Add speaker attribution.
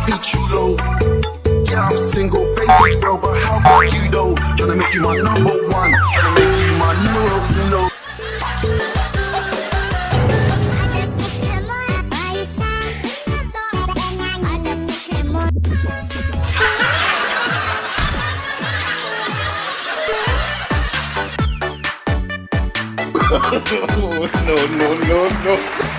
Speaker 1: be chulo. Yeah, I'm single, baby girl, but how about you though? Tryna make you my number one, tryna make you my numero uno.
Speaker 2: No, no, no, no.